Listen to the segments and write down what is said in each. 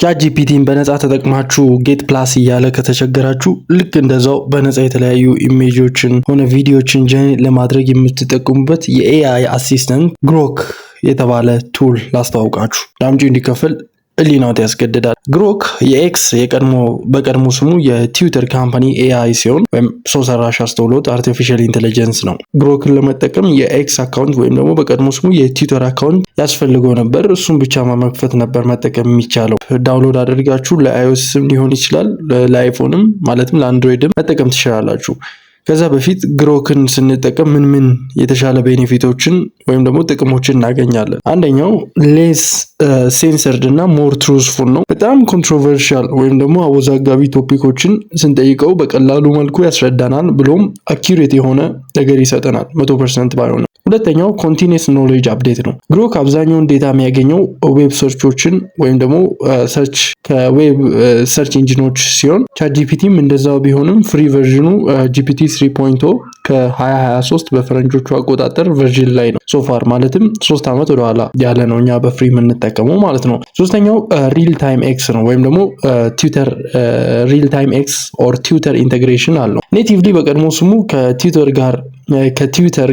ChatGPT ን በነፃ ተጠቅማችሁ get plus እያለ ከተቸገራችሁ፣ ልክ እንደዛው በነፃ የተለያዩ image ኦችን ሆነ ቪዲዮችን generate ለማድረግ የምትጠቀሙበት የ AI assistant Grok የተባለ tool ላስተዋውቃችሁ። ዳምጪ እንዲከፍል ህሊናዎት ያስገድዳል። Grok የ X የቀድሞ በቀድሞ ስሙ የትዊተር company AI ሲሆን ወይም ሰው ሰራሽ አስተውሎት artificial intelligence ነው። Grok ን ለመጠቀም የ X account ወይም ደግሞ በቀድሞ ስሙ የትዊተር account ያስፈልገው ነበር። እሱም ብቻ መክፈት ነበር መጠቀም የሚቻለው። Download አድርጋችሁ ለ iOS ም ሊሆን ይችላል፣ ለ iPhone ም ማለትም ለ Android ም መጠቀም ትችላላችሁ። ከዛ በፊት Grok ን ስንጠቀም ምን ምን የተሻለ benefit ኦችን ወይም ደግሞ ጥቅሞችን እናገኛለን? አንደኛው less censored እና more truthful ነው። በጣም controversial ወይም ደግሞ አወዛጋቢ topic ኦችን ስንጠይቀው በቀላሉ መልኩ ያስረዳናል፣ ብሎም accurate የሆነ ነገር ይሰጠናል፣ 100% ባይሆንም። ሁለተኛው continuous knowledge update ነው። Grok አብዛኛውን data የሚያገኘው web search ኦችን ወይም ደግሞ search ከ web search engine ኦች ሲሆን፣ ChatGPT ም እንደዛው ቢሆንም free version ኑ GPT 3.0 ከ2023 በፈረንጆቹ አቆጣጠር version ላይ ነው so far፣ ማለትም 3 ዓመት ወደኋላ ያለ ነው እኛ በ free የምንጠቀመው ማለት ነው። ሶስተኛው real time X ነው ወይም ደግሞ ትዊተር፣ real time X or Twitter integration አለው። Natively በቀድሞ ስሙ ከትዊተር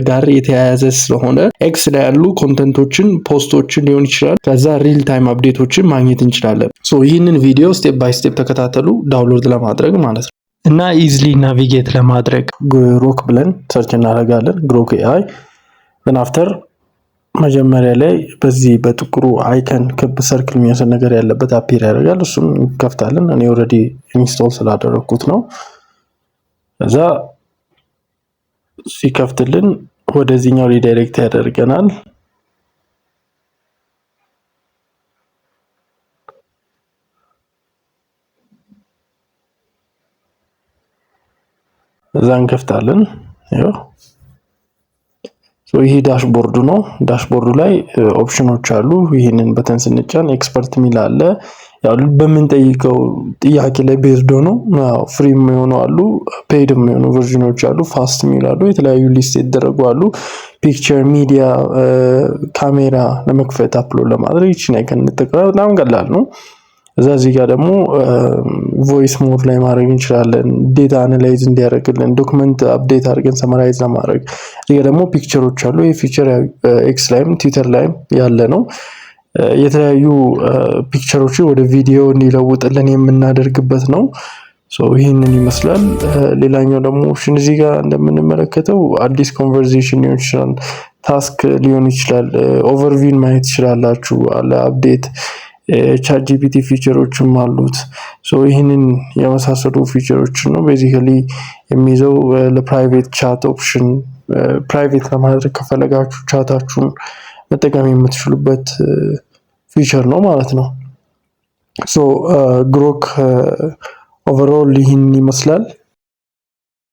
ጋር የተያያዘ ስለሆነ X ላይ ያሉ content ኦችን፣ post ኦችን ሊሆን ይችላል፣ ከዛ real time update ኦችን ማግኘት እንችላለን። So ይህንን ቪዲዮ step by step ተከታተሉ download ለማድረግ ማለት ነው እና easily navigate ለማድረግ Grok ብለን search እናደርጋለን። Grok AI after መጀመሪያ ላይ በዚህ በጥቁሩ icon ክብ circle የሚመስል ነገር ያለበት appear ያደርጋል። እሱን እንከፍታለን። እኔ already install ስላደረግኩት ነው። እዛ ሲከፍትልን ወደዚህኛው redirect ያደርገናል። እዛ እንከፍታለን። ይህ dashboard ኡ ነው። Dashboard ኡ ላይ option ኦች አሉ። ይህንን button ስንጫን expert ሚል አለ። ያው በምንጠይቀው ጥያቄ ላይ based ሆኖ free የሚሆኑ አሉ፣ paid የሚሆኑ version ኦች አሉ፣ fast የሚሉ አሉ፣ የተለያዩ list የተደረጉ አሉ። Picture፣ media፣ ካሜራ ለመክፈት፣ upload ለማድረግ ይችን icon እንጠቀማለን። በጣም ቀላል ነው። እዛ እዚህ ጋር ደግሞ voice mode ላይ ማድረግ እንችላለን። Data analyze እንዲያደርግልን፣ document update አድርገን summarize ለማድረግ። እዚህ ጋር ደግሞ picture ኦች አሉ። ይህ feature X ላይም ትዊተር ላይም ያለ ነው። የተለያዩ picture ኦችን ወደ ቪዲዮ እንዲለውጥልን የምናደርግበት ነው። ይህንን ይመስላል። ሌላኛው ደግሞ option እዚህ ጋር እንደምንመለከተው አዲስ conversation ሊሆን ይችላል፣ task ሊሆን ይችላል፣ overview ን ማየት ትችላላችሁ። አለ update፣ ChatGPT feature ኦችም አሉት። ይህንን የመሳሰሉ feature ኦችን ነው basically የሚይዘው። ለ private chat option፣ private ለማድረግ ከፈለጋችሁ chat ኣችሁን መጠቀም የምትችሉበት feature ነው ማለት ነው። So Grok overall ይህን ይመስላል።